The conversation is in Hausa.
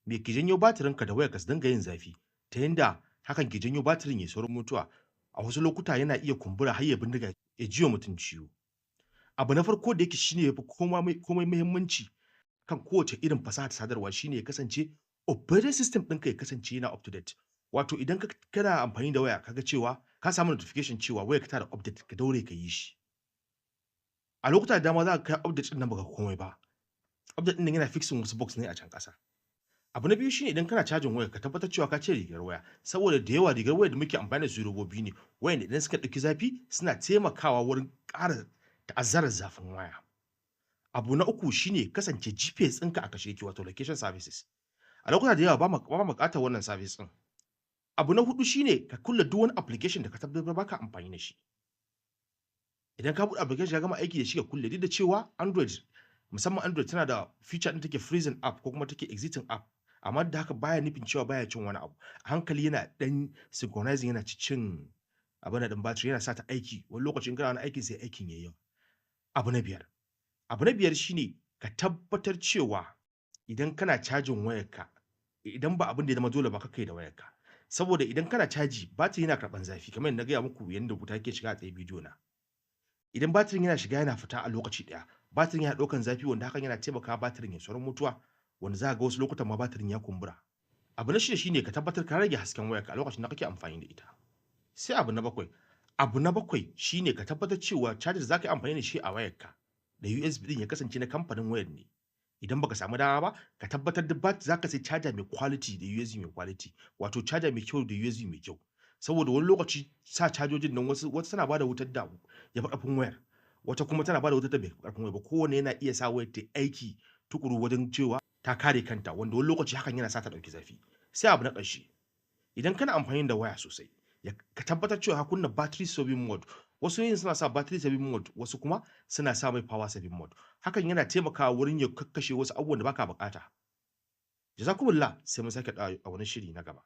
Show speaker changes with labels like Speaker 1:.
Speaker 1: Me ke janyo batirinka da wayarka su dinga yin zafi, ta yanda hakan ke janyo batirin ya saurin mutuwa? A wasu lokuta yana iya kumbura har ya bindiga ya jiwa mutum ciwo. Abu na farko da yake shine yafi komai muhimmanci kan kowace irin fasaha ta sadarwa shine ya kasance operating system ɗinka ya kasance yana up to date. Wato idan kana amfani da waya, kaga cewa ka samu notification cewa wayarka tana da update, ka daure ka yi shi. A lokuta da dama za ka kai update ɗin nan baka komai ba. Update ɗin nan yana fixing wasu bugs ne a can ƙasa. Abu na biyu shine, idan kana cajin wayar, ka tabbatar cewa ka cire rigar waya, saboda da yawa rigar wayar da muke amfani da su robobi ne wayanda idan suka ɗauki zafi suna taimakawa wurin ƙara ta'azzarar zafin waya. Abu na uku shine kasance GPS ɗinka a kashe yake, wato location services. A lokuta da yawa ba ma buƙatar wannan service ɗin. Abu na huɗu shine ka kulle duk wani application da ka tabbatar baka amfani da shi. Idan ka buɗe application ka gama aiki da shi, ka kulle, duk da cewa Android, musamman Android, tana da feature ɗin take freezing app ko kuma take exiting app, amma duk da haka baya nufin cewa baya cin wani abu. A hankali yana ɗan synchronizing, yana cin abun nan ɗin battery, yana sa ta aiki. Wani lokaci in kana wani aikin sai aikin yayi yawa. Abu na biyar shine ka tabbatar cewa idan kana cajin wayarka, idan ba abin da ya zama dole ba, kar ka yi da wayarka. Saboda idan kana caji, battery yana karɓan zafi, kamar yadda na gaya muku yanda wuta yake shiga a ɗaya bidiyo na. Idan batirin yana shiga yana fita a lokaci ɗaya, batirin yana ɗaukan zafi, wanda hakan yana taimakawa batirin ya saurin mutuwa, wanda za ka ga wasu lokutan ma batirin ya kumbura. Abu na shida shine ka tabbatar ka rage hasken wayarka a lokacin da kake amfani da ita. Sai abu na bakwai. Abu na bakwai shine ka tabbatar cewa charger da za ka yi amfani da shi a wayarka da USB ɗin ya kasance na kamfanin wayar ne. Idan baka samu dama ba, ka tabbatar da za ka sai charger mai quality da USB mai quality, wato charger mai kyau da USB mai kyau. Saboda wani lokaci sa cajojin nan, wasu wata tana bada wutar da ya fi ƙarfin wayar, wata kuma tana bada wutar da bai fi ƙarfin wayar ba. Kowanne yana iya sa wayar ta yi aiki tuƙuru wajen cewa ta kare kanta, wanda wani lokaci hakan yana sa ta ɗauki zafi. Sai abu na ƙarshe, idan kana amfani da waya sosai, ka tabbatar cewa ka kunna battery saving mode. Wasu wayoyin suna sa battery saving mode, wasu kuma suna sa mai power saving mode. Hakan yana taimakawa wurin ya kakkashe wasu abubuwan da baka buƙata. Jazakumullah, sai mun sake haɗuwa a wani shiri na gaba.